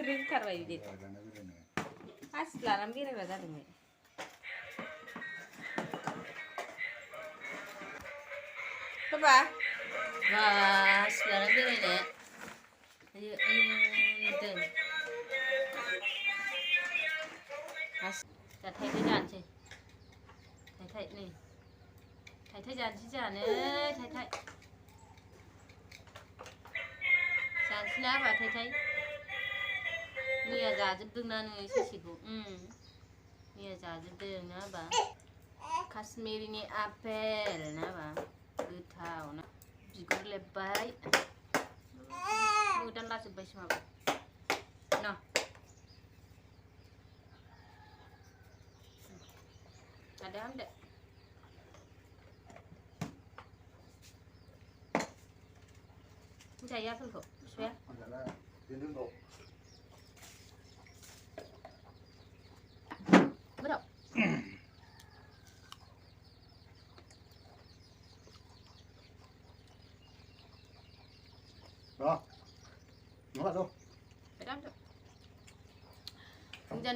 रोंथारबाय बिदि हासिब लानानै बेरायग्रा जादोंमोन बाबा हासिब लानानै बेरायनो दोन दा थाइथाइ जानोसै थाइथाइ नै थाइथाइ जानोसै जानो थाइथाइ जानोसै ना बा थाइथाइ मैया जाजोबदोंना नोङो ससेखौ मैया जाजोबदों ना बा काश्मिरनि आपेल ना बा गोथाव ना बिगुर लेबबाय मोदानलाजोब्बायसो माबा न ada hampir saya pun kok saya berapa đó nó là đâu berapa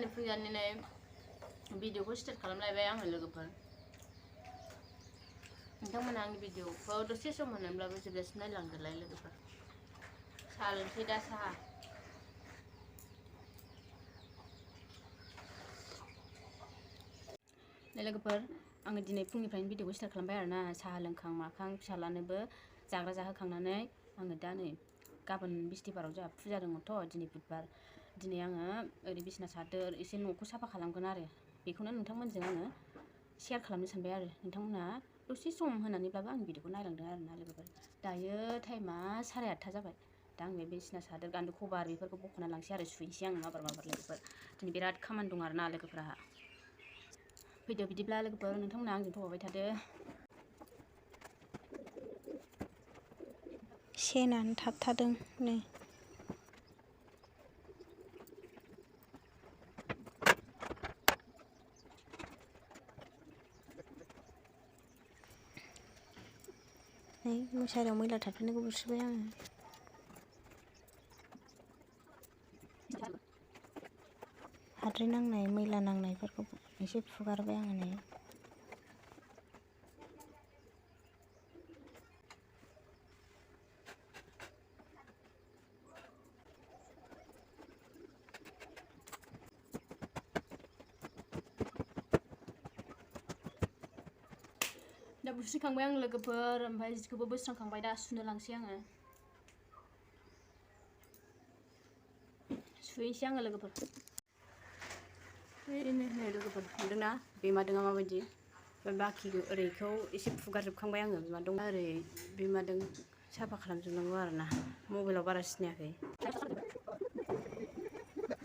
फुंजानि नै भिडिअखौ स्टार्ट खालामलायबाय आङो लोगोफोर नोंथांमोना आंनि भिडिअखौ दसे सम होनोब्लाबो जोबजासिम नायलांदोलाय लोगोफोर साहा लोंसै दा साहा लोगोफोर आङो दिनै फुंनिफ्रायनो भिडिअखौ स्टार्ट खालामबाय आरोना साहा लोंखां माखां फिसालानोबो जाग्रा जाहोखांनानै आङो दा नै गाबोन बिस्थिबाराव जोंहा फुजा दङथ' दिनै बुधबार दिनै आङो ओरै बिसना सादोर एसे न'खौ साफा खालामगोन आरो बेखौनो नोंथांमोनजों आङो शेयार खालामनो सानबाय आरो नोंथांमोना दसे सम होनानैब्लाबो आंनि भिडिअखौ नायलांदों आरोना लोगोफोर दायो टाइमा 8:30 जाबाय दा आं बे बिसना सादोर गान्दु खबार बेफोरखौ बख'ना लांसै आरो सुहैसै आं माबार लोगोफोर दिनै बिराद खामानि दं आरोना लोगोफोरा फैदो बिदिब्ला लोगोफोर नोंथांमोना आंजों थबाय थादो सेनानो थाबथादों नै नै मुसारियाव मैला थाबथानायखौ बुस्रिबाय आङो हाद्रि नांनाय मैला नांनायफोरखौ एसे फुगारबाय आङो नै दा बुस्रिखांबाय आं लोगोफोर ओमफ्राय जिखौबो बोस्रांखांबाय दा सुनो लांसै आङो सुहैसै आङो लोगोफोर नै लोगोफोर नुदोंना बिमादोङा माबायदि बाखि ओरैखौ एसे फुगारजोबखांबाय आङो बिमादों ओरै बिमादों साफा खालामजोबनांगौ आरोना मबाइलाव बारा सिनायाखै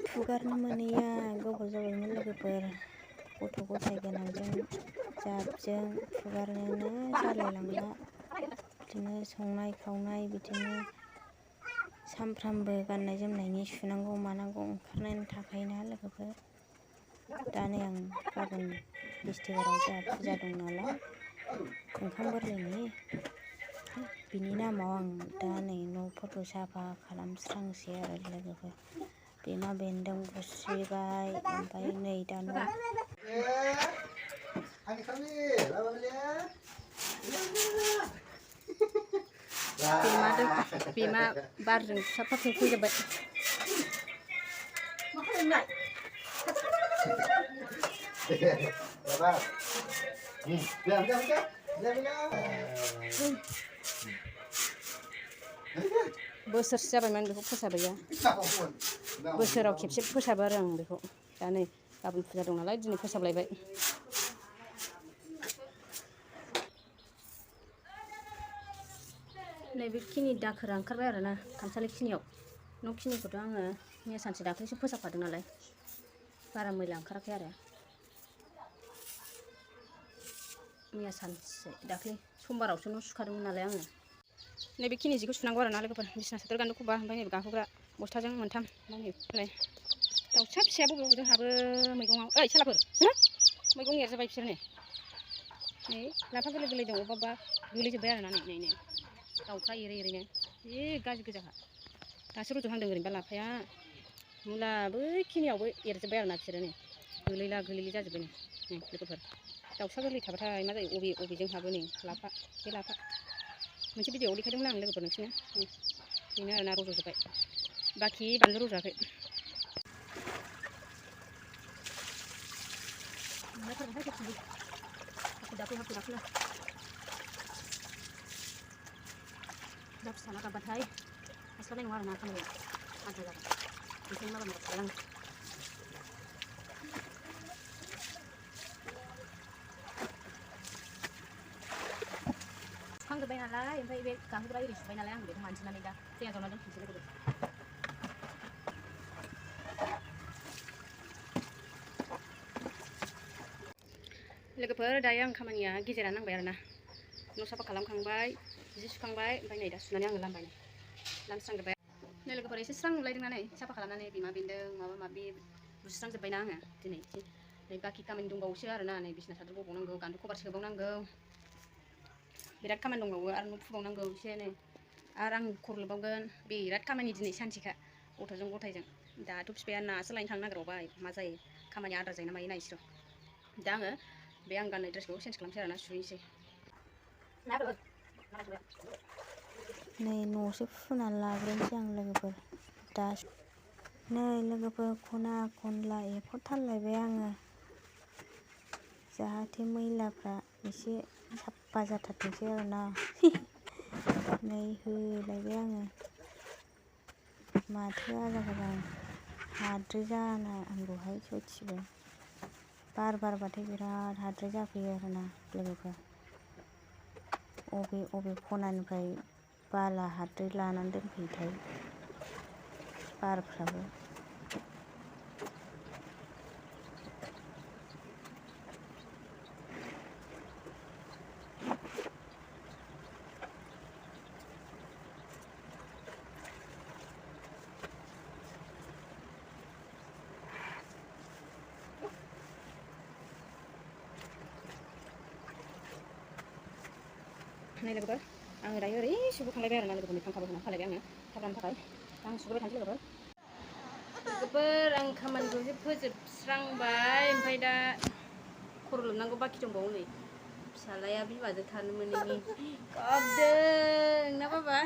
फुगारनो मोनैया गोबाव जाबायमोन लोगोफोर गथ' गथाय गोनांजों जाबजों फुगारनोनो जालायलांला बिदिनो संनाय खावनाय बिदिनो सानफ्रामबो गाननाय जोमनायनि सुनांगौ मानांगौ ओंखारनानै थाखायोना लोगोफोर दा नै आं गाबोन बिस्थिबाराव जोंहा फुजा दं नालाय ओंखाम गोरलैनि बिनि नामाव आं दा नै न'फोरखौ साफा खालामस्रांसै आरो लोगोफोर बिमा बेन्दों बुस्रिबाय ओमफ्राय नै दा न' बिमा बारजों साफाजों फैजोब्बाय मा खालामनाय बोसोरसे जाबायमोन बेखौ फोसाबैया बोसोराव खेबसे फोसाबो आरो आं बेखौ दा नै गाबोन फुजा दं नालाय दिनै फोसाबलायबाय नैबेखिनि दाखोरा ओंखारबाय आरोना खामसालि खिनियाव न' खिनिखौथ' आङो मैया सानसे दाख्लैसो फोसाबखादों नालाय बारा मैला ओंखाराखै आरो मैया सानसे दाख्लै समबारावसो न' सुखादोंमोन नालाय आङो नैबेखिनि जिखौ सुनांगौ आरोना लोगोफोर बिसना सादोर गान्दु खबा ओमफ्राय नैबे गाखोग्रा बस्थाजों मोनथाम ओमफ्राय दाउसा फिसाया बबे बबेजों हाबो मैगङाव ओइ सालाफोर मैगं एरजोब्बाय बिसोर नै लाफा गोरलै गोरलै दं अबेबा गोलैजोब्बाय आरोना नै दाउफ्रा एरैनो जि गाज्रि गोजाखा दासो रज'हांदों ओरैनोबा लाफाया मुला बैखिनियावबो एरजोब्बाय आरोना बिसोरो नै गोलैला गोलैलि जाजोब्बाय नै लोगोफोर दाउसा गोरलै थाबाथाय मा जायो अबेजों हाबो नै लाफा बे लाफा मोनसे भिडिअआव देखायदोंमोन आं लोगोफोर नोंसिनो बेनो आरोना रज'जोब्बाय बाखि बानलु रज'आखै दा फिसाना गाबबाथाय हास्लाबनाय नङा आरोना खामानिया आद्रा जागोन बेखायनो माबा माबा खालामो सुखांजोब्बाय नालाय ओमफ्राय बे गाहोग्रा एरि सुबाय नालाय आं बेखौ मानजिनानै दा दैया ज'ना दोनफिनसै लोगोफोर दायो आं खामानिया गेजेरा नांबाय आरोना न' साफा खालामखांबाय जि सुखांबाय ओमफ्राय नै दा सुनानै आङो लामबाय लामस्रांजोब्बाय नै लोगोफोर एसे स्रां नुलायदोंना नै साफा खालामनानै बिमा बेन्दों माबा माबि बुस्रांजोब्बायना आङो दिनै नै बाखि खामानि दंबावोसो आरोना नै बिसना सादर बबावनांगौ गान्दु कभार सोबावनांगौ बिराद खामानि दंबावो आरो न' फुबावनांगौ एसे नै आरो आं खर' लोबबावगोन बिराद खामानि दिनै सानसेखा गथ'जों गथायजों दाथ' बिफाया नासो लायनो थांनो नागिरबावबाय मा जायो खामानि आद्रा जायो ना मायो नायसै र' दा आङो बे आं गाननाय ड्रेसखौ चेन्ज खालामसै आरोना सुहैनोसै नै न'सो फुनानै लाग्रोनोसै आं लोगोफोर दा नै लोगोफोर खना खनला एरख'थारलायबाय आङो जाहाथे मैलाफ्रा एसे साफा जाथारथोंसै आरोना नै होलायबाय आङो माथो आजां हाद्रि जानांगौहाय सयथिबो बार बारबाथाय बिराद हाद्रि जाफैयो आरोना लोगोफोर अबे खनानिफ्राय बाला हाद्रि लानानै दोनफैयोथाय बारफ्राबो नै लोगोफोर आङो दायो ओरै सुबोखांलायबाय आरोना लोगोफोर मोखां खाबो होना खालायबाय आङो थाब थाखाय आं सुबोबाय थानोसै लोगोफोर आं खामानिखौ एसे फोजोबस्रांबाय ओमफ्राय दा खर' लोबनांगौ बाखि दंबावो नै फिसालाया बिमाजों थानो मोनैनि गाबदों ना बाबा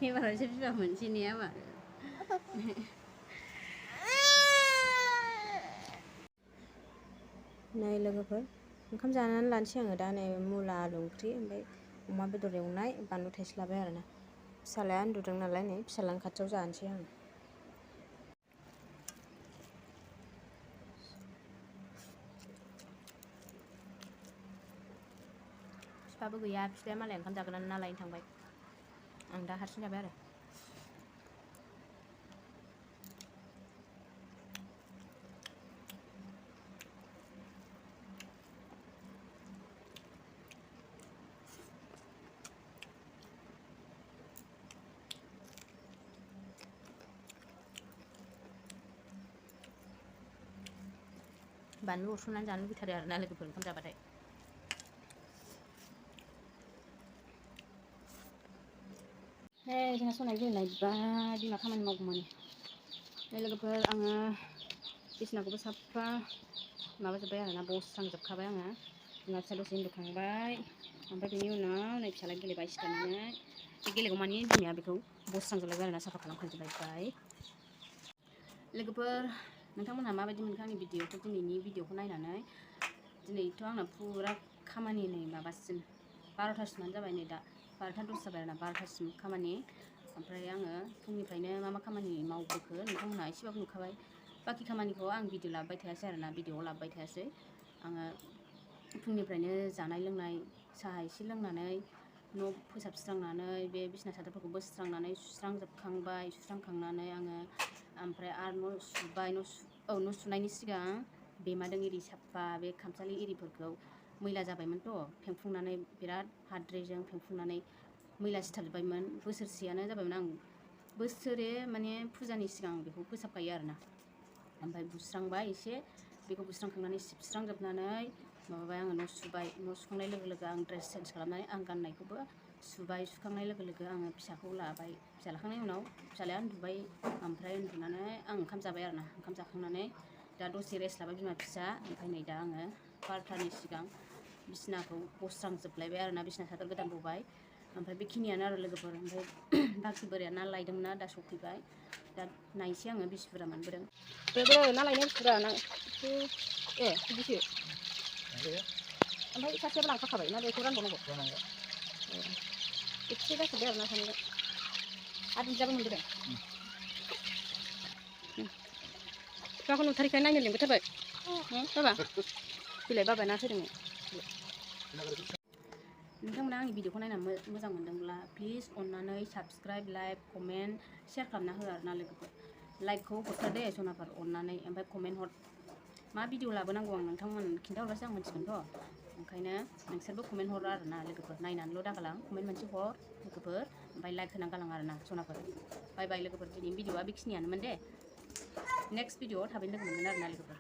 एबारावसो बिमा मोनसै ने आमा नै लोगोफोर ओंखाम जानानै लानोसै आङो दा नै मुला आलु ओंख्रि ओमफ्राय अमा बेदर एवनाय बानलु थाइसे लाबाय आरोना फिसालाया उन्दुदों नालाय नै फिसालानि खाथियाव जानोसै आङो बिफाबो गैया बिफाया मालाय ओंखाम जाग्राना ना लायनो थांबाय आं दा हारसिं जाबाय आरो बानलु अरस'नानै जानो लुबैथारो आरोना लोगोफोर ओंखाम जाबाथाय हे जोंहा सनाय गेलेनाय बिमा खामानि मावगौमानि नै लोगोफोर आङो बिसनाखौबो साफा माबाजोब्बाय आरोना बस्रांजोबखाबाय आङो बिमा फिसा दसे उन्दुखांबाय ओमफ्राय बेनि उनाव नै फिसाला गेलेबाय सिखारनानै बे गेलेगौ मानि बिमाया बेखौ बस्रांजोबलायबाय आरोना साफा खालामखांजोबबाय लोगोफोर नोंथांमोनहा माबायदि मोनखो आंनि भिडिअखौ दिनैनि भिडिअखौ नायनानै दिनैथ' आंना फुरा खामानि नै माबासिम 12थासिमानो जाबाय नै दा 12था दस जाबाय आरोना 12थासिम खामानि ओमफ्राय आङो फुंनिफ्रायनो मा खामानि मावबोखो नोंथांमोनहा एसेबाबो नुखाबाय बाखि खामानिखौ आं भिडिअ लाबोबाय थायासै आरोना भिडिअआव लाबोबाय थायासै आङो फुंनिफ्रायनो जानाय लोंनाय साहा एसे लोंनानै न' फोसाबस्रांनानै बे बिसना सादरफोरखौ बोस्रांनानै सुस्रांजोबखांबाय सुस्रांखांनानै आङो ओमफ्राय आरो न' सुबाय न' सुनायनि सिगां बेमादों एरि साफा बे खामसालि एरिफोरखौ मैला जाबायमोनथ' फेंफुंनानै बिराद हाद्रिजों फेंफुंनानै मैला सिथाबजोब्बायमोन बोसोरसेयानो जाबायमोन आं बोसोरे माने फुजानि सिगां बेखौ फोसाबखायो आरोना ओमफ्राय बुस्रांबाय एसे बेखौ बुस्रांखांनानै सिबस्रांजोबनानै माबाबाय आङो न' सुबाय न' सुखांनाय लोगो लोगो आं ड्रेस चेन्ज खालामनानै आं गाननायखौबो सुबाय सुखांनाय लोगो लोगो आङो फिसाखौ लाबाय फिसा लाखांनायनि उनाव फिसालाया उन्दुबाय ओमफ्राय उन्दुनानै आं ओंखाम जाबाय आरोना ओंखाम जाखांनानै दा दसे रेस्ट लाबाय बिमा फिसा ओमफ्राय नै दा आङो 12टानि सिगां बिसिनाखौ बस्रांजोबलायबाय आरोना बिसिना सादर गोदान बबाय ओमफ्राय बेखिनियानो आरो लोगोफोर ओमफ्राय बाखि बोराया ना लायदोंमोन ना दा सफैबाय दा नायसै आङो बेसे बुरजा मोनबोदों बे ना लायनाया बेसे बुरजा ना ए बिदिसो ओमफ्य सासेयाबो लांफाखाबाय ना बेखौ रानबावनांगौ एसे जाजोब्बाय आरोना सानैजों आरो बिदाबो मोनबोदों बिफाखौ नुथारिखाय नायनो लिंबोथारबाय बाबा बिलाय बाबाया ना फैदोंमोन नोंथांमोना आंनि भिडिअखौ नायनानै मोजां मोनदोंब्ला प्लिज अननानै साबस्क्राइब लाइक कमेन्ट शेयार खालामना हो आरोना लोगोफोर लाइकखौ हरथार दे सनाफोर अननानै ओमफ्राय कमेन्ट हर मा भिडिअ लाबोनांगौ आं नोंथांमोन खिन्थाहरबासो आं मिथिगोनथ' ओंखायनो नोंसोरबो कमेन्ट हर आरोना लोगोफोर नायनानैल' दागालां कमेन्ट मोनसे हर लोगोफोर ओमफ्राय लाइक होनानै गालां आरोना सनाफोर बाय बाय लोगोफोर दिनैनि भिडिअआ बेखिनियानोमोन दे नेक्स्ट भिडिअआव थाबैनो लोगो मोनगोन आरोना लोगोफोर